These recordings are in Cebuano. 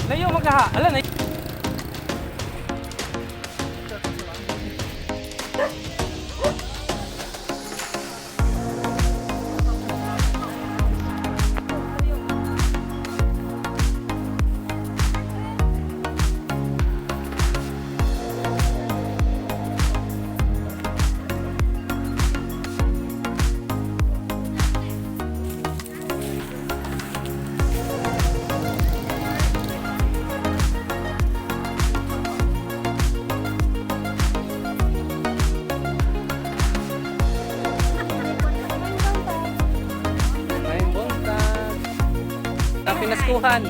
Layo magaha. Ala na. May buntag. Ang pinaskuhan.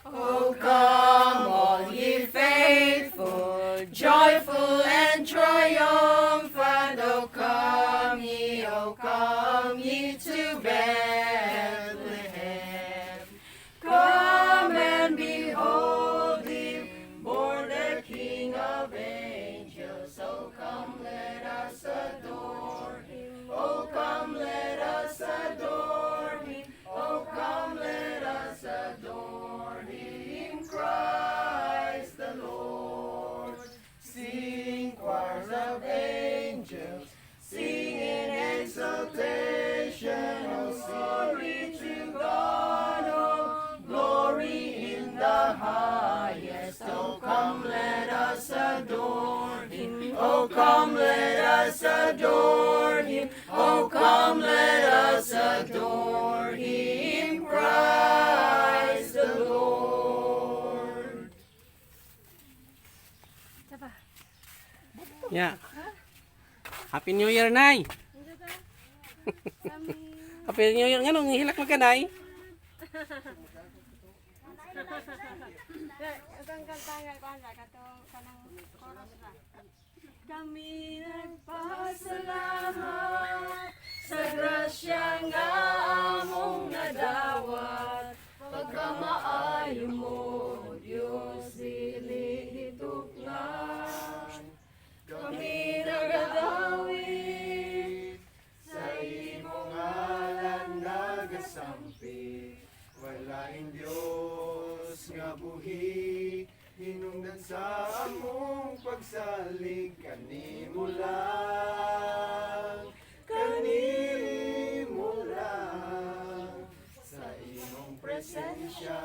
O come, all ye faithful, joyful and triumphant. O come ye to Bethlehem. Come and behold him, born the King of angels. Oh, come, let us adore him. Oh, come, let us adore him. Oh, come, let us adore him, Christ the Lord. Sing choirs of angels, sing in exaltation. Oh, glory to God, oh, glory in the highest. Oh, come, let us adore him. Oh, come, let us adore him. Oh, come, let us adore him, Christ the Lord. Yeah. Happy New Year, Nay. Happy New Year. Nganong hilak mo ka, Nay? Itong kanta nga kuan ra katong kanang chorus ra. Kami nagpasalamat Sa grasya nga among nadawat, pagkamaayo mo, Diyos, dili hituklan. Kami nagadawit sa imong ngalan nagasampit. Walaing Diyos nga buhi, hinungdan sa among pagsalig, kanimo lang, kanimo lang, sa imong presensya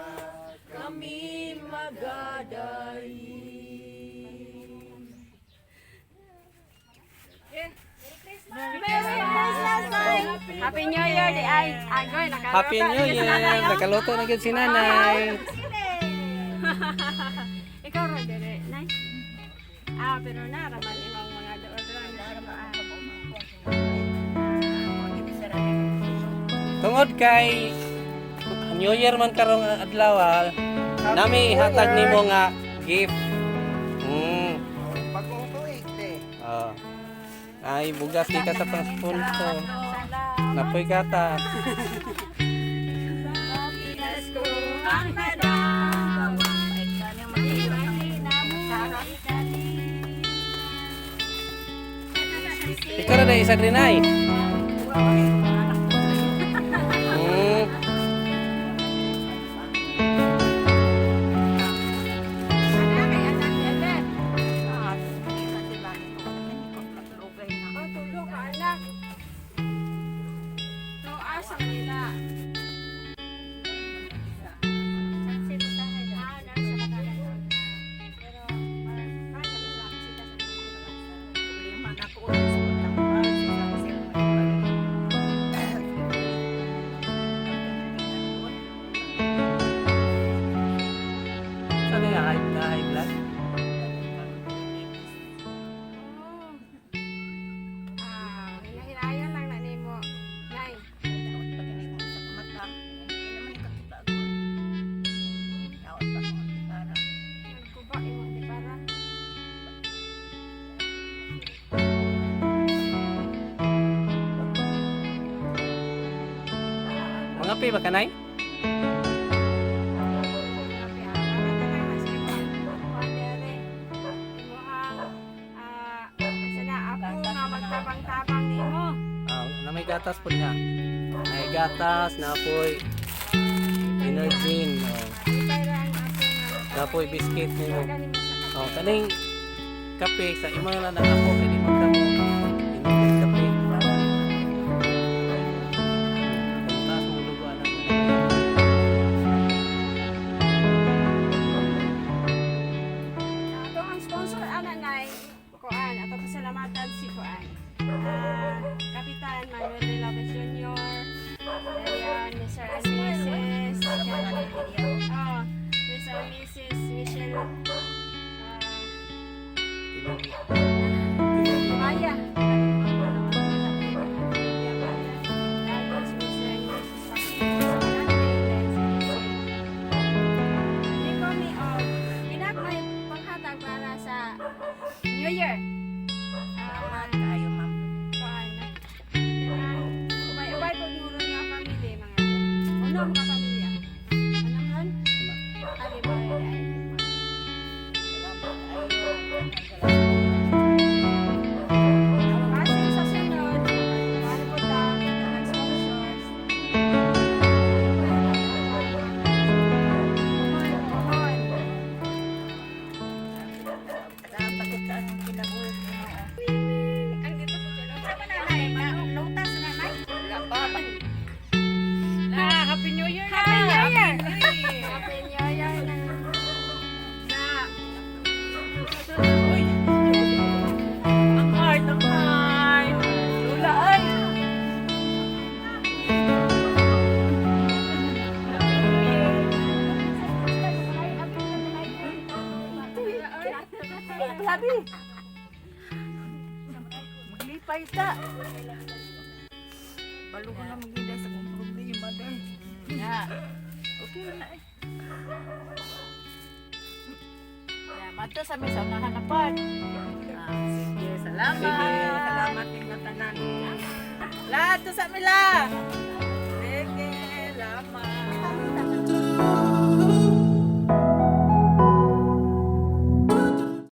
kami magadayin. Merry Christmas, Nay! Happy New Year di ay. Agoy nakaluto. Happy New Year. Nakaluto na gid si Nanay. Ikaw ra dire, Nay. Ah, pero naraman imong mga doon doon. Tungod kay New Year man karong adlaw, ah, nami ihatag nimo nga gift. Bagong tuig te. Oh. Ay, bugas di ka sa pang-sponsor. Napoy gatas. Ang nadang. Ikaw na isa rin ay. Oh, tulog ka, anak. No, asa nila. Ah, nasa Batalan. Pero, parang kaya ba sa sila sa Saan yung high, na high blood? Ah, hinahinayan lang na nimo. Nay. Nagkuba imong di para. Mga pi ba kanay? Tabang-tabang. gatas po niya. Nay gatas, napoy energy, oh. Parang ako nga. Napoy biscuit nimo. Galing mo sa kape. Oh, kaning kape sa imo na lang ako kay di man kamo inom og kape. Taas mo dugo anak. Ato ang sponsor ana nay kuan ato pasalamatan si kuan. Ah, Kapitan Manuel de Lopez Jr. Dayon Mr. and Mrs. Oh, Mr. and Mrs. Michelle Tinuod. Maya. Dayon si Mr. and Mrs. Paquito. Hindi ko mi og inak may panghatag para sa New Year. Salamat kayo, ma'am. Kuan. Kanang ubay-ubay pag nuro nga pamilya mga uno mga pamilya. Ano man? Ali mo ay. Salamat kayo. Kasi sa sunod, kuan po ta ang sponsors. Kuan, kuan. Dapat sa anong kinabuhi mo. Ang dito po dyan. Sa pananay, Nautas na may. Wala pa. La, Happy New Year na! Happy New Year! Happy New Year na. Na. Uy! Ang heart, ang heart! Lula, ay! Labi. Maglipay ta. Balo ko na maghinday sa kong problema dahil. Na. Okay na eh. Ya, madto sa mi sa unahan na part. Ah, sige, salamat. Sige. Salamat ninyo tanan. La, to sa mila.